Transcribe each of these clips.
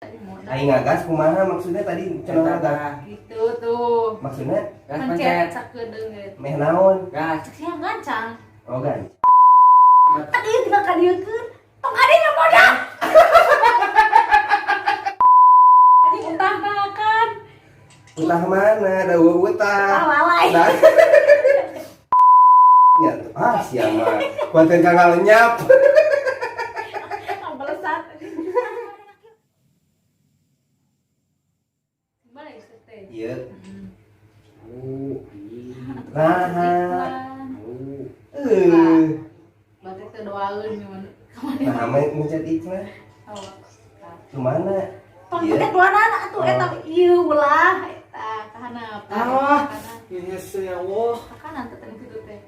Aing ngagas kumaha maksudnya tadi cenah ngagas? Gitu tuh. Maksudnya? Gas pencet pencet. Sakedeung gitu. Meh naon? Gas. Cek sia ngancang. Oh gan. Tadi tinggal kadieukeun. Tong kadieu modal. Ini utah makan. Utah mana? Da utah. Ah, lalai. Nah. Ya, tuh. Ah, siapa? Kuatir kang lenyap. Melesat. Gimana ya, teh? Iya. Anjing. Nah. Au. Eh. Berarti teh doaeun nyeun. Kamana? Nah, mah mencet iklan. Oh. Lu mana? Tong Iya. pencet duanana atuh eta ieu ulah eta kahanap. Ah. Ini ya Allah. Ka kanan teh teh kitu teh.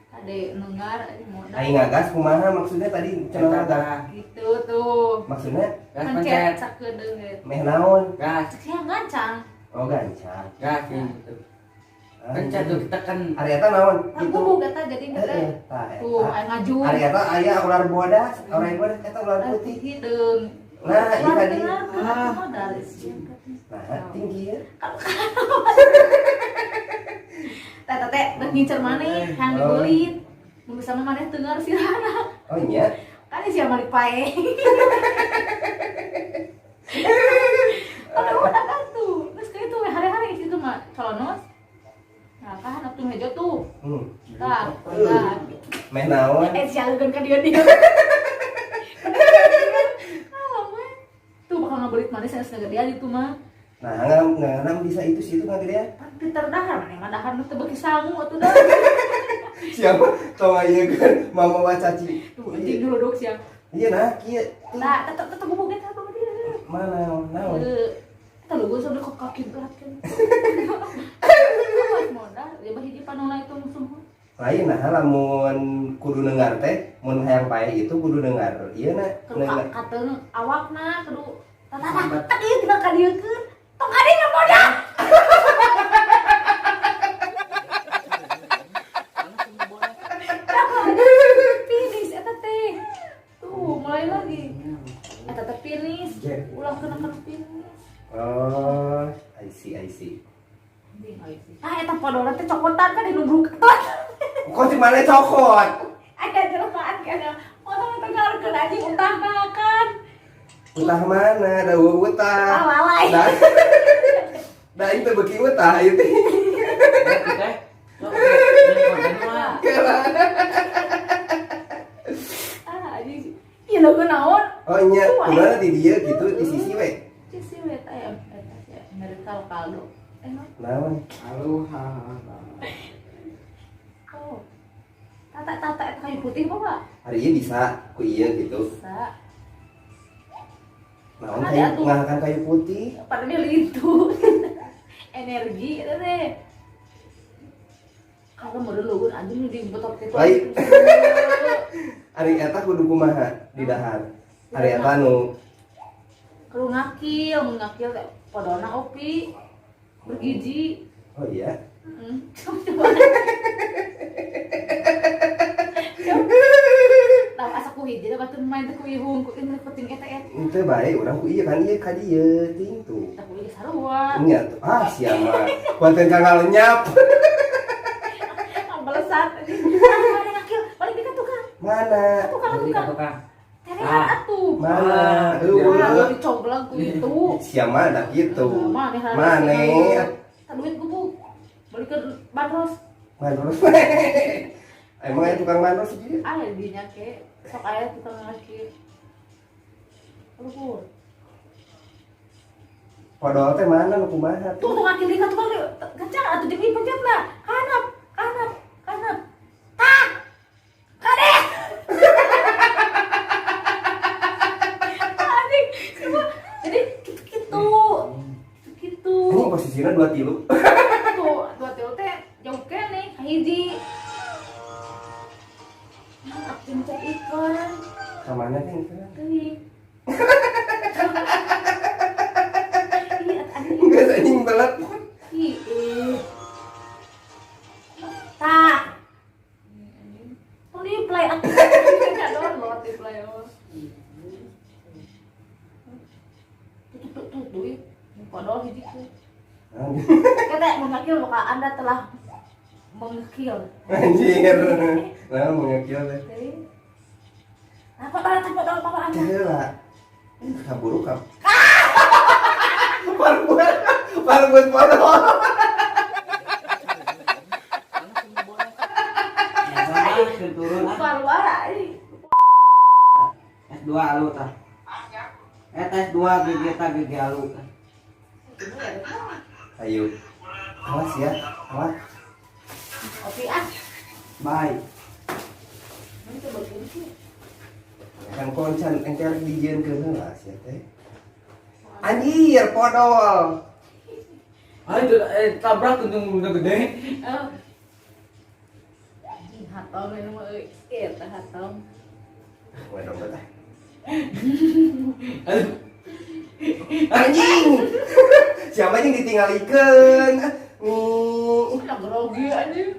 Kade nenggar ini modal. Aing ngagas kumaha maksudnya tadi cenah ngagas? Gitu tuh. Maksudnya Gas pencet pencet. sakedeung gitu. Meh naon? Gas. Cek sia ngancang. Oh gancang. Gas gitu. Pencet tuh ditekan. Ari eta naon? Kan bubuk eta jadi Heeh, teh. tah eta. Tuh, aya ngaju. Ari eta aya ular bodas, ular bodas eta ular putih. Hideung. Nah, iya tadi. Ah. Modal. Nah, tinggi ya. Teh teh teh rek ngincer maneh hayang dibeulit. Mun bisa mah maneh teu ngarep sirahna. Oh iya. Kan sia malik pae. Kalau udah kan tuh, terus kayak itu hari-hari itu mah colonos. Nah, kan atuh hejo tuh. Tah, tah. Meh naon? Eh, sia leukeun ka dieu dieu. Tuh bakal ngabelit maneh sanes ngagedean itu mah. Nah, nggak bisa itu sih itu ngagedean. Pan pinter dahar maneh mah dahar nu teu beuki sangu atuh dah. Siapa? Tong aya kan mama wacaci. Tuh anjing dulu dok sia. Iya nah, kieu. Nah, tetep tetep bubuk eta tuh dia. Mana naon? Eta lu gue sampai kok kaki berat kan. Modal, ya bah hiji panona itu musuh. Lain nah lamun kudu nengar teh, mun hayang pae itu kudu nengar. Ieu na Kudu nengar. kateung awakna kudu tah tah tadi tinggal kadieukeun. Tong kadieu modal. Finish eta teh. Tuh, mulai lagi. Eta teh finish. Ulah kena kena finish. Oh, I see, I see. Ah, eta podolan teh cokotan kan dinubruk keton. Kok di mana cokot? Aya jelemaan kana. Potong teh ngarekeun anjing utah makan. Utah mana? Da utah. Ah, lalai. Da. Da itu beuki utah ieu teh. Teh. Sok, ini konten mah. Ah, anjing. Ieu leukeun naon? Oh nya, kumaha di dieu gitu di sisi we. Sisi we eta ya eta sia Amerika kaldo. Eh, naon? Naon? Aloha. Oh. Tata tata eta kayu putih apa, Pak? Hari ieu bisa ku ieu gitu. Bisa. Naon Ada kayu atuh. ngahakan kayu putih? Padahal dia lintu. Energi eta teh. Kalau mau dulu anjing di betot itu. Lain. Ari eta kudu kumaha di dahar. Ari eta nu Kalau ngakil, mun ngakil teh podona opi bergizi. oh iya. Coba. Tahu asa ku hiji da batur main teh ku ihung ku teh penting eta eta. Teu bae urang ku ieu kan ieu ka dieu ting tuh. Tah ku ieu sarua. Nya tuh. Ah sia mah. Kuatir kang lenyap. Melesat. Mana ngakil? Balik di tukang. Mana? Tukang Beli tukang. ka tukang. Terehan atuh. Mana? Ah, Eueuh. Ah, dicoblang ku itu. Sia mah da kitu. Mana? Mane? Tak duit gubuk. Balikan bandros. Bandros. Emang aya tukang bandros sih? Aya dinya ke. Sok aya tukang ngakil. Luhur. Podol teh mana nu kumaha Tuh tuh ngakil di tukang kencang atuh jeung ieu pencetna. Kanap, kanap, kanap. Tah. Kade. Anjing, semua. Jadi gitu-gitu. Gitu. Ini posisinya 2 tilu. Tuh, 2 tilu teh jauh keneh kahiji. Nah, pencet iklan. Ka mana teh iklan? Teuing. Iya, anjing. Geus anjing belet. Ih, eh. Tah. Tong di play atuh. Enggak download di play. Oh. Tuh Tuh deui. Kodol hiji teh. Kata mengakil maka Anda telah mengekil. Anjir. Nah, mengekil teh. Apa pada tempat papa Anda? Heula. Kaburu kap. Parbuat, parbuat podol. Turun ah. Parwara ini. S2 alu tah. Eta S2 GG ta GG alu. Ayo. Awas ya, awas. Oke ah. Bye. Ini coba kunci. Kan koncan engker dijieunkeun heula sia teh. Anjir, podol. Ayo tabrak untung udah gede. Anjing hatam ini mah euy. Eta hatam. Waduh, teh. Aduh. Anjing. Siapa yang ditinggalikeun? Nih. Udah grogi anjing.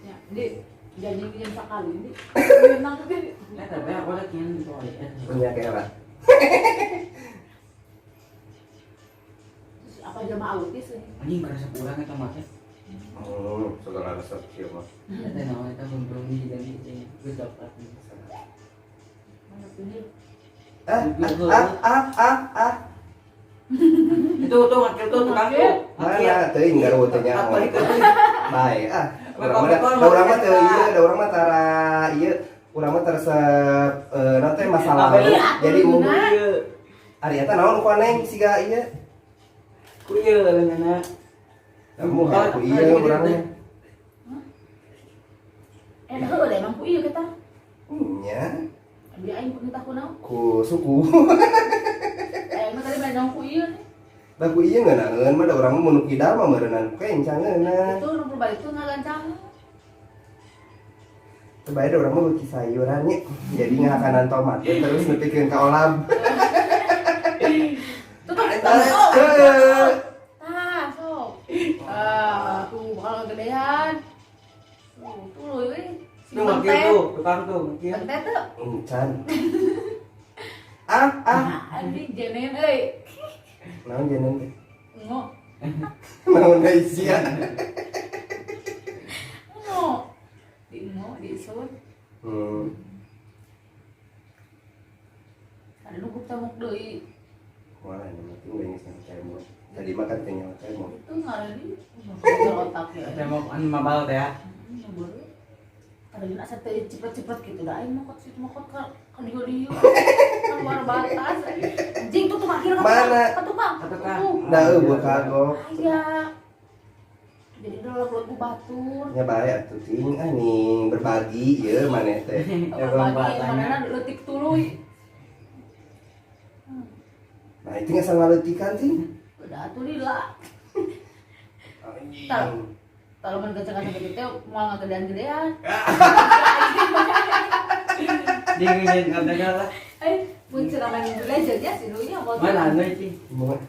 Ya, di janji pinjam sekali ini. Menang kan. Tapi aku lagi kian tuh. Punya kayak Terus apa jamaah autis ini? Anjing kerasa kurang eta mah teh. Segala resep sih mah. Eta naon eta belum diganti geus dapat. Mana pilih? Ah ah ah ah ah. Itu tuh ngakil tuh tukang tuh. Mana teuing garu teh nyaho. Bae ah. Urang mah da urang mah teu ieu, da urang mah tara ieu, urang mah teresep naon teh masa lalu. Jadi mun ari eta naon ku aneng siga ieu. Ku ieu leungeunna. Kamu ku ieu urang mah. Heuh emang ku ieu kita. Nya. Abi aing ku nitah ku naon? Ku suku. Aing mah tadi banyak ku ieu nih. Da ku ieu ngeunaheun mah da urang mah mun kidal mah meureunnan kencangeunna. Itu nu balik tuh ngagancang. Teu bae da urang mah beuki sayuran nya. Jadi ngahakanan tomat terus nepikeun ka olam. Tutup. Tah, sok. Ah, tuh bakal gedean. Tuh, tuh euy. Tuh ngakil tuh, tukang tuh ngakil. Teh tuh. Encan. Ah, ah. Anjing jenen euy. Naon jenen teh? Ngo. Naon deui sia? Ngo. Di ngo, di isun. Ada nunggu tamuk deui. Wah, ini mah tinggal geus nyaho tembok. Tadi mah kan teh nyaho tembok. Itu ngarani otak ya. Tembok anu mabal teh ya. Ada yang asa teh cepet-cepet gitu dah aing mokot situ mokot ka dieu-dieu. Keluar batas. Anjing tuh akhir ka Mana? Ka tukang. Ka tukang. Da eueuh kagok. Aya. Jadi udah lagu batur. Nya bae atuh ting ah nih berbagi ieu maneh teh. Ya Berbagi manehna leutik tuluy. Nah, itu nggak salah leutikan ting. Udah atuh lila. Anjing. Kalau mun kenceng-kenceng gitu teh moal ngagedean-gedean. Dingin kontennya lah. Eh, mun ceramah legend ya si Nunya mau. Mana anu sih? Gimana?